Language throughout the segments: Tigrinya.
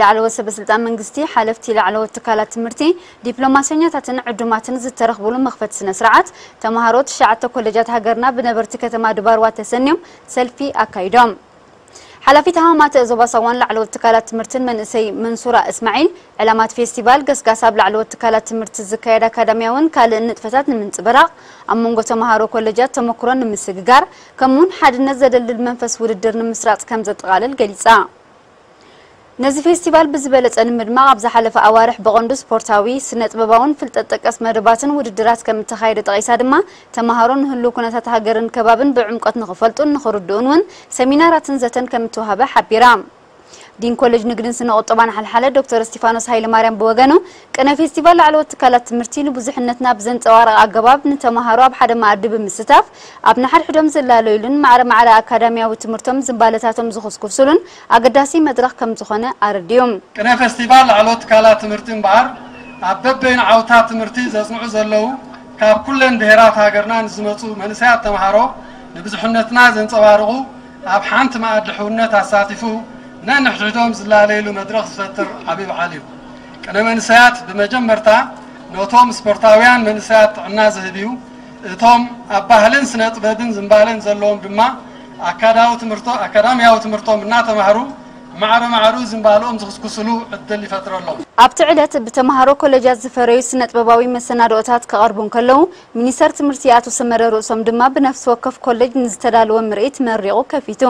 ላዕለዎት ሰበ ስልጣን መንግስቲ፣ ሓለፍቲ ላዕለዎት ትካላት ትምህርቲ፣ ዲፕሎማሰኛታትን ዕዱማትን ዝተረኽብሉ መኽፈቲ ስነ ስርዓት ተምሃሮ ትሽዓተ ኮሌጃት ሃገርና ብነበርቲ ከተማ ድባርዋ ተሰንዮም ሰልፊ ኣካይዶም። ሓላፊት ሃማማተ ዞባ ሳዋን ላዕለዎት ትካላት ትምህርትን መንእሰይ መንሱራ እስማዒል፣ ዕላማት ፌስቲቫል ገስጋስ ኣብ ላዕለዎት ትካላት ትምህርቲ ዝካየድ ኣካዳሚያውን ካልእን ንጥፈታት ንምንጽብራቕ፣ ኣብ መንጎ ተምሃሮ ኮሌጃት ተመክሮ ንምስግጋር፣ ከምኡውን ሓድነት ዘደልድል መንፈስ ውድድር ንምስራጽ ከም ዘጠቓልል ገሊጻ። ነዚ ፌስቲቫል ብዝበለጸ ንምድማቕ ኣብ ዝሓለፈ ኣዋርሕ ብቐንዱ ስፖርታዊ፣ ስነ ጥበባውን ፍልጠት ጠቀስ መደባትን ውድድራት ከም እተኻየደ ጠቒሳ ድማ፣ ተምሃሮ ንህልው ኩነታት ሃገርን ከባብን ብዕምቆት ንኽፈልጡን ንኽርድኡን እውን ሰሚናራትን ዘተን ከም እተዋህበ ሓቢራ። ዲን ኮሌጅ ንግድን ስነ ቁጠባን ሓልሓለ ዶክተር እስቲፋኖስ ሃይለማርያም ብወገኑ፣ ቅነ ፌስቲቫል ላዕለዎት ትካላት ትምህርቲ ንብዙሕነትና ብዘንጸባርቕ ኣገባብ ንተምሃሮ ኣብ ሓደ መኣዲ ብምስታፍ ኣብ ንሓድሕዶም ዝላለዩሉን ማዕረ ማዕረ ኣካዳሚያዊ ትምህርቶም ዝንባለታቶም ዝኹስኩስሉን ኣገዳሲ መድረኽ ከም ዝኾነ ኣረዲኡ። ቅነ ፌስቲቫል ላዕለዎት ትካላት ትምህርቲ እምበኣር፣ ኣብ በበይኑ ዓውታት ትምህርቲ ዘጽንዑ ዘለዉ ካብ ኩለን ብሄራት ሃገርና ንዝመጹ መንእሰያት ተምሃሮ ንብዙሕነትና ዘንጸባርቑ፣ ኣብ ሓንቲ መኣዲ ሕውነት ኣሳቲፉ ነንሕድሕዶም ዝላለይሉ መድረኽ ዝፈጥር ዓቢ በዓል እዩ። ቅነ መንእሰያት ብመጀመርታ ነቶም ስፖርታውያን መንእሰያት ጥዕና ዝህብ እዩ። እቶም ኣብ ባህልን ስነ ጥበብን ዝንባለን ዘለዎም ድማ ኣካዳዊ ትምህርቶ-፣ ኣካዳሚያዊ ትምህርቶም እናተማህሩ ማዕረ ማዕሩ ዝንባልኦም ዝኽስኩስሉ ዕድል ይፈጥረሎም። ኣብቲ ዕለት ብተምሃሮ ኮሌጃት ዝፈረዩ ስነ ጥበባዊ መሰናድኦታት ክቐርቡ እንከለዉ፣ ሚኒስተር ትምህርቲ ኣቶ ሰመረ ርእሶም ድማ ብነፍሲ ወከፍ ኮሌጅ ንዝተዳለወ ምርኢት መሪቑ ከፊቱ።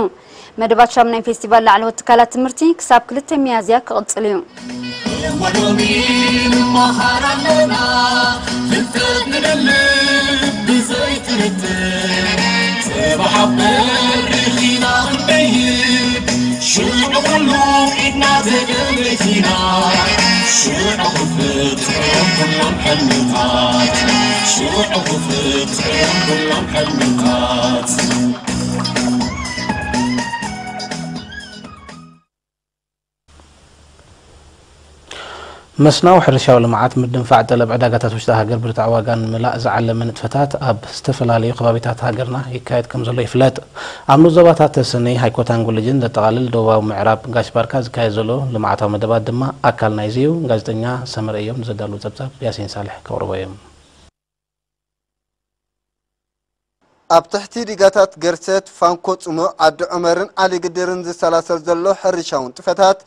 መደባት ሻምናይ ፌስቲቫል ላዕለዎት ትካላት ትምህርቲ ክሳብ ክልተ ሚያዝያ ክቕጽል እዩ። ሎሚ ንመሃር ኣለና፣ ፍልጠት ንደልብ ብዘይ ጥርጥር። ጽባሕ ኣብ በሪኽ ኢና ክንደይብ፣ ሽዑ ኩሉ ኢድና ተገለይት ኢና። ሽዑ ክፍት እዮም ኩሎም ሕልምታት፣ ሽዑ ክፍት እዮም ኩሎም ሕልምታት። መስናዊ ሕርሻዊ ልምዓት፣ ምድንፋዕ ጠለብ ዕዳጋታት ውሽጢ ሃገር፣ ብርቱዕ ዋጋ ንምላእ ዝዓለመ ንጥፈታት ኣብ ዝተፈላለዩ ከባቢታት ሃገርና ይካየድ ከም ዘሎ ይፍለጥ። ኣብ ንኡስ ዞባታት ተሰነይ፣ ሃይኮታን ጎለጅን ዘጠቓልል ደቡባዊ ምዕራብ ጋሽ ባርካ ዝካየድ ዘሎ ልምዓታዊ መደባት ድማ ኣካል ናይዚ እዩ። ጋዜጠኛ ሰመረ እዮም ንዘዳለዉ ጸብጻብ ያሲን ሳልሕ ከቕርቦ እዮም። ኣብ ትሕቲ ዲጋታት ገርሰት፣ ፋንኮ ጽሙዕ፣ ዓዲ ዑመርን ዓሊ ግድርን ዝሰላሰል ዘሎ ሕርሻዊ ንጥፈታት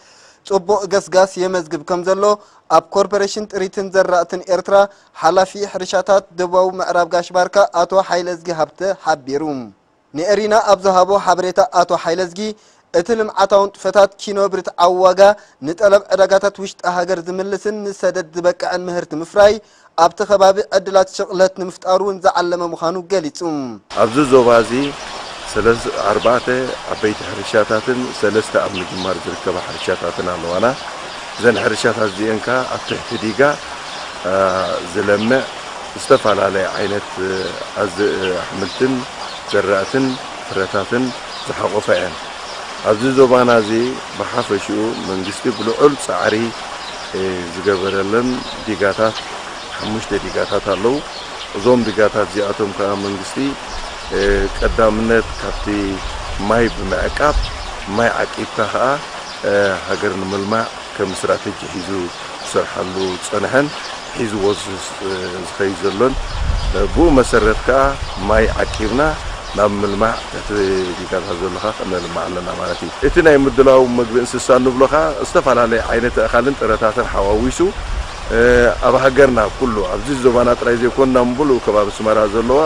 ጽቡቕ ገስጋስ የመዝግብ ከም ዘሎ ኣብ ኮርፖሬሽን ጥሪትን ዘራእትን ኤርትራ ሓላፊ ሕርሻታት ደቡባዊ ምዕራብ ጋሽ ባርካ ኣቶ ሓይለዝጊ ሃብተ ሓቢሩ። ንኤሪና ኣብ ዝሃቦ ሓበሬታ ኣቶ ሓይለዝጊ፣ እቲ ልምዓታዊ ንጥፈታት ኪኖ ብርትዓዊ ዋጋ ንጠለብ ዕዳጋታት ውሽጢ ሃገር ዝምልስን ንሰደድ ዝበቅዕን ምህርቲ ምፍራይ ኣብቲ ከባቢ ዕድላት ሽቕለት ንምፍጣር እውን ዝዓለመ ምዃኑ ገሊጹ። ኣብዚ ዞባ እዚ ሰለስ-፣ ኣርባዕተ ዓበይቲ ሕርሻታትን ሰለስተ ኣብ ምጅማር ዝርከባ ሕርሻታትን ኣለዋና። እዘን ሕርሻታት እዚአን ከኣ ኣብ ትሕቲ ዲጋ፣ አ፣ ዝለምዕ ዝተፈላለየ ዓይነት፣ እ፣ ኣዝ-፣ እ፣ ኣሕምልትን ዘራእትን ፍረታትን ዝሓቖፋ እየን። ኣብዚ ዞባና እዚ ብሓፈሽኡ መንግስቲ ብልዑል ጻዕሪ፣ እ፣ ዝገበረለን ዲጋታት፣ ሓሙሽተ ዲጋታት ኣለዉ። እዞም ዲጋታት እዚኣቶም ከኣ መንግስቲ፣ እ፣ ቀዳምነት ካብቲ ማይ ብምዕቃብ፣ ማይ ዓቂብካ ከኣ፣ እ፣ ሃገር ንምልማዕ ከም ስትራተጂ ሒዙ ዝሰርሓሉ ዝጸንሐን ሒዝዎ ዝስ-፣ ዝኸይድ ዘሎን፣ ብኡ መሰረት ከኣ ማይ ዓቂብና ናብ ምልማዕ ትሕቲ ዲጋታት ዘሎ ከኣ ከነልምዕ ኣለና ማለት እዩ። እቲ ናይ ምድላው መግቢ እንስሳ እንብሎ ከኣ ዝተፈላለየ ዓይነት ኣእኻልን ጥረታትን ሓዋዊሱ፣ እ፣ ኣብ ሃገርና ኩሉ ኣብዚ ዞባና ጥራይ ዘይኮንና ምሉእ ከባቢ ኣስመራ ዘለዋ፣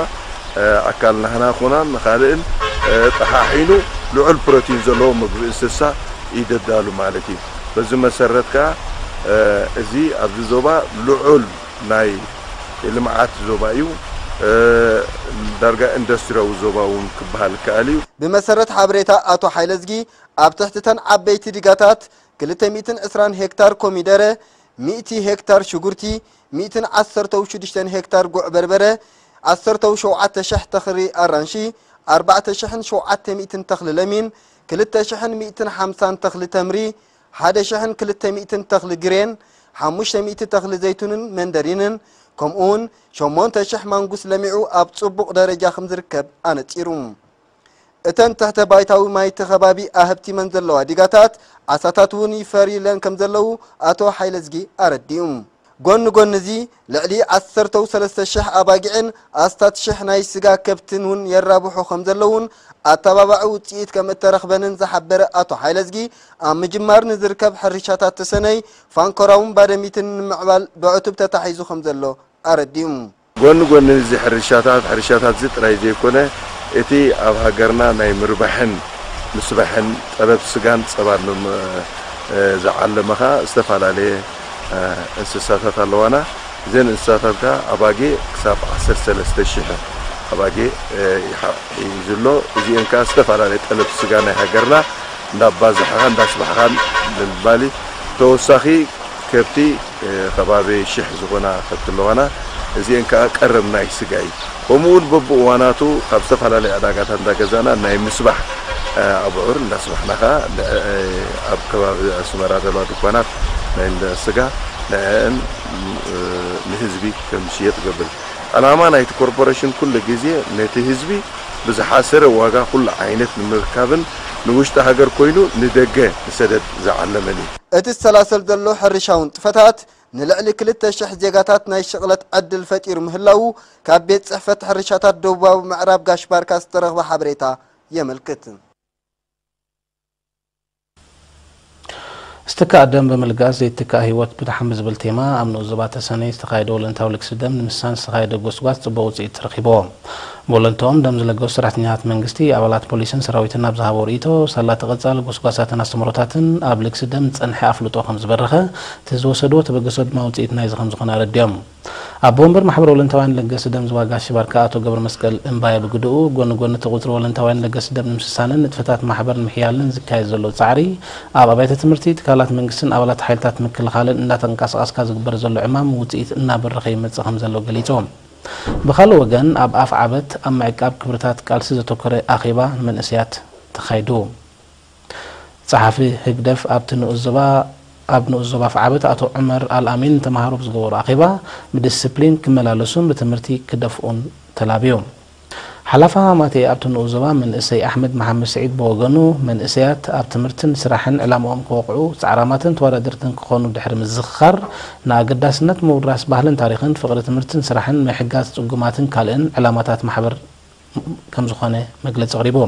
እ፣ ኣካል ናህና ኮና ንኻልእን፣ እ፣ ጠሓሒኑ ልዑል ፕሮቲን ዘለዎ መግቢ እንስሳ እዩ ደዳሉ ማለት እዩ። በዚ መሰረት ከኣ፣ እ፣ እዚ ኣብዚ ዞባ ልዑል ናይ ልምዓት ዞባ እዩ። እ፣ ዳርጋ ኢንዱስትሪያዊ ዞባ እውን ክበሃል ይከኣል እዩ። ብመሰረት ሓበሬታ ኣቶ ሓይለዝጊ፣ ኣብ ትሕቲ እተን ዓበይቲ ዲጋታት ክልተ ሚእትን ዕስራን ሄክታር ኮሚደረ፣ ሚእቲ ሄክታር ሽጉርቲ፣ ሚእትን ዓሰርተው ሽዱሽተን ሄክታር ጉዕ በርበረ፣ ዓሰርተው ሸውዓተ ሽሕ ተኽሊ ኣራንሺ፣ ኣርባዕተ ሽሕን ሸውዓተ ሚእትን ተኽሊ ለሚን፣ ክልተ ሽሕን ሚእትን ሓምሳን ተኽሊ ተምሪ፣ ሓደ ሽሕን ክልተ ሚእትን ተኽሊ ግሬን፣ ሓሙሽተ ሚእቲ ተኽሊ ዘይቱንን መንደሪንን፣ ከምኡ እውን ሸሞንተ ሽሕ ማንጉስ ለሚዑ ኣብ ጽቡቕ ደረጃ ከም ዝርከብ ኣነጺሩ። እተን ትሕተ ባይታዊ ማይቲ ከባቢ ኣህብቲመን ዘለዋ ዲጋታት ዓሳታት እውን ይፈርዩለን ከም ዘለዉ ኣቶ ሓይለዝጊ ኣረዲኡ። ጎኒ ጎኒ እዚ፣ ልዕሊ ዓሰርተ ሰለስተ ሽሕ ኣባጊዕን ኣስታት ሽሕ ናይ ስጋ ከብትን እውን የራብሑ ከም ዘለዉን ኣተባባዒ ውፅኢት ከም እተረኽበንን ዝሓበረ ኣቶ ሓይለዝጊ፣ ኣብ ምጅማር ንዝርከብ ሕርሻታት ተሰነይ፣ ፋንኮራውን ባደሚትን ንምዕባል ብዕቱብ ተታሒዙ ከም ዘሎ ኣረዲኡ። ጎኒ ጎኒ እዚ ሕርሻታት፣ ሕርሻታት እዚ ጥራይ ዘይኮነ፣ እቲ ኣብ ሃገርና ናይ ምርባሕን ምስባሕን ጠለብ ስጋን ጸባን ም-፣ እ፣ ዝዓለመ ኸኣ ዝተፈላለየ፣ እ፣ እንስሳታት ኣለዋና። እዘን እንስሳታት ከኣ ኣባጊዕ ክሳብ ዓሰርተ ሰለስተ ሽሕ ኣባጊዕ፣ እ፣ ይሓ-፣ ሒዙ ኣሎ። እዚአን ከኣ ዝተፈላለየ ጠለብ ስጋ ናይ ሃገርና እንዳባዛሕኻን እንዳስባሕኻን ብምባል እዩ። ተወሳኺ ከብቲ፣ እ፣ ከባቢ ሽሕ ዝኾና ከብቲ ኣለዋና። እዚአን ከኣ ቀረብ ናይ ስጋ እዩ። ከምኡ እውን በብእዋናቱ ካብ ዝተፈላለየ ዕዳጋታት እንዳገዛእና ናይ ምስባሕ፣ እ፣ ኣብዑር እንዳስባሕና ከኣ ን-፣ እ፣ ኣብ ከባቢ ኣስመራ ዘለዋ ድኳናት ናይ እንዳ ስጋ ንዕአን፣ እ፣ ንህዝቢ ከም ዝሽየጥ ይገብር። ዕላማ ናይቲ ኮርፖሬሽን ኩሉ ግዜ ነቲ ህዝቢ ብዝሓሰረ ዋጋ ኩሉ ዓይነት ንምርካብን ንውሽጢ ሃገር ኮይኑ ንደገ ንሰደድ ዝዓለመን እዩ። እቲ ዝሰላሰል ዘሎ ሕርሻዊ ንጥፈታት ንልዕሊ ክልተ ሽሕ ዜጋታት ናይ ሽቕለት ዕድል ፈጢሩ ምህላዉ ካብ ቤት ጽሕፈት ሕርሻታት ደቡባዊ ምዕራብ ጋሽ ባርካ ዝተረኽበ ሓበሬታ የመልክት። ዝትካእ ደም ብምልጋስ ዘይትካእ ህይወት ብደሓን ብዝብል ቴማ ኣብ ንኡስ ዞባ ተሰነይ ዝተኻየደ ወለንታዊ ልግሲ ደም ንምስሳን ዝተኻየደ ጎስጓስ ጽቡቕ ውጽኢት ተረኺብዎ። ብወለንትኦም ደም ዝለገሱ ሰራሕተኛታት መንግስቲ፣ ኣባላት ፖሊስን ሰራዊትን ኣብ ዝሃቦ ርእይቶ፣ ሳላ እቲ ቀጻሊ ጎስጓሳትን ኣስተምህሮታትን ኣብ ልግሲ ደም ዝጸንሐ ኣፍልጦ ከም ዝበረኸ፣ እቲ ዝወሰድዎ ተበገሶ ድማ ውጽኢት ናይዚ ከም ዝኾነ ኣረዲኦም። ኣቦ ወንበር ማሕበር ወለንታውያን ለገስቲ ደም ዞባ ጋሽ ባርካ ኣቶ ገብረ መስቀል እምባየ ብግድኡ፣ ጎኒ ጎኒ እቲ ቁጽሪ ወለንታውያን ለገስቲ ደም ንምስሳንን ንጥፈታት ማሕበር ንምሕያልን ዝካየድ ዘሎ ጻዕሪ፣ ኣብ ኣብያተ ትምህርቲ፣ ትካላት መንግስትን ኣባላት ሓይልታት ምክልኻልን እንዳተንቀሳቐስካ ዝግበር ዘሎ ዕማም ውጽኢት እናበረኸ ይመጽእ ከም ዘሎ ገሊጾም። ብኻልእ ወገን፣ ኣብ ኣፍ ዓበት ኣብ ምዕቃብ ክብርታት ቃልሲ ዘተኮረ ኣኼባ ንመንእሰያት ተኻይዱ። ጸሓፊ ህግደፍ ኣብቲ ንኡስ ዞባ፣ ኣብ ንኡስ ዞባ ኣፍ ዓበት ኣቶ ዑመር ኣልኣሚን ንተምሃሮ ብዝገበሮ ኣኼባ፣ ብዲስፕሊን ክመላለሱን ብትምህርቲ ክደፍኡን ተላብዩ። ሓላፊ ሃማቴ ኣብቲ ንኡስ ዞባ መንእሰይ ኣሕመድ መሓመድ ስዒድ ብወገኑ፣ መንእሰያት ኣብ ትምህርትን ስራሕን ዕላምኦም ክወቕዑ፣ ጻዕራማትን ተወዳደርትን ክኾኑ ድሕሪ ምዝኽኻር፣ ንኣገዳስነት ምውራስ ባህልን ታሪኽን፣ ፍቕሪ ትምህርትን ስራሕን፣ ምሕጋዝ ጽጉማትን ካልእን ዕላማታት ማሕበር ከም ዝኾነ መግለጺ ኣቕሪቡ።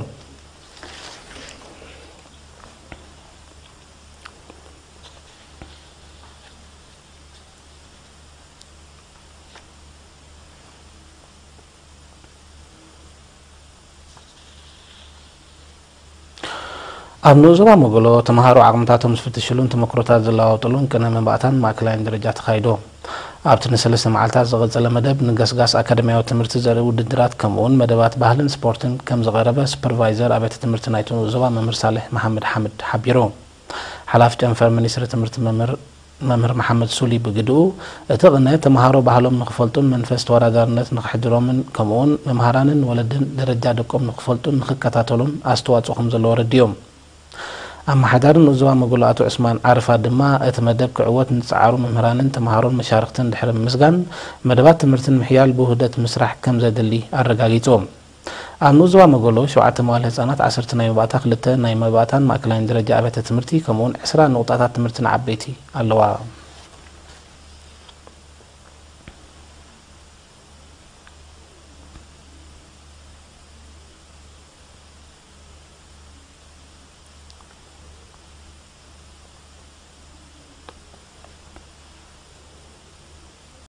ኣብ ንኡስ ዞባ መጎሎ፣ ተምሃሮ ዓቕምታቶም ዝፍትሽሉን ተመክሮታት ዝለዋወጥሉን ቅነ መባእታን ማእከላይን ደረጃ ተኻይዶ። ኣብቲ ንሰለስተ መዓልታት ዝቐጸለ መደብ፣ ንገስጋስ ኣካደምያዊ ትምህርቲ ዘርኢ ውድድራት፣ ከምኡውን መደባት ባህልን ስፖርትን ከም ዝቐረበ ሱፐርቫይዘር ኣብያተ ትምህርቲ ናይቲ ንኡስ ዞባ መምህር ሳልሕ መሓመድ ሓምድ ሓቢሩ። ሓላፊ ጨንፈር ሚኒስትሪ ትምህርቲ መምህር መምህር መሓመድ ሱሊ ብግድኡ፣ እቲ ቅነ ተምሃሮ ባህሎም ንኽፈልጡን መንፈስ ተወዳዳርነት ንኽሕድሮምን፣ ከምኡውን መምሃራንን ወለድን ደረጃ ደቆም ንኽፈልጡን ንኽከታተሉን ኣስተዋጽኦ ከም ዘለዎ ኣረዲኦም። ኣመሓዳሪ ንኡስ ዞባ መጎሎ ኣቶ ዑስማን ዓረፋ ድማ፣ እቲ መደብ ክዕወት ንዝጸዓሩ መምህራንን ተምሃሮን መሻርኽትን ድሕሪ ምምስጋን፣ መደባት ትምህርቲ ንምሕያል ብውህደት ምስራሕ ከም ዘድሊ ኣረጋጊጹ። ኣብ ንኡስ ዞባ መጎሎ፣ ሸውዓተ መዋለ ህጻናት፣ ዓሰርተ ናይ መባእታ፣ ክልተ ናይ መባእታን ማእከላይን ደረጃ ኣብያተ ትምህርቲ፣ ከምኡውን ዕስራ ንቑጣታት ትምህርቲ ንዓበይቲ ኣለዋ።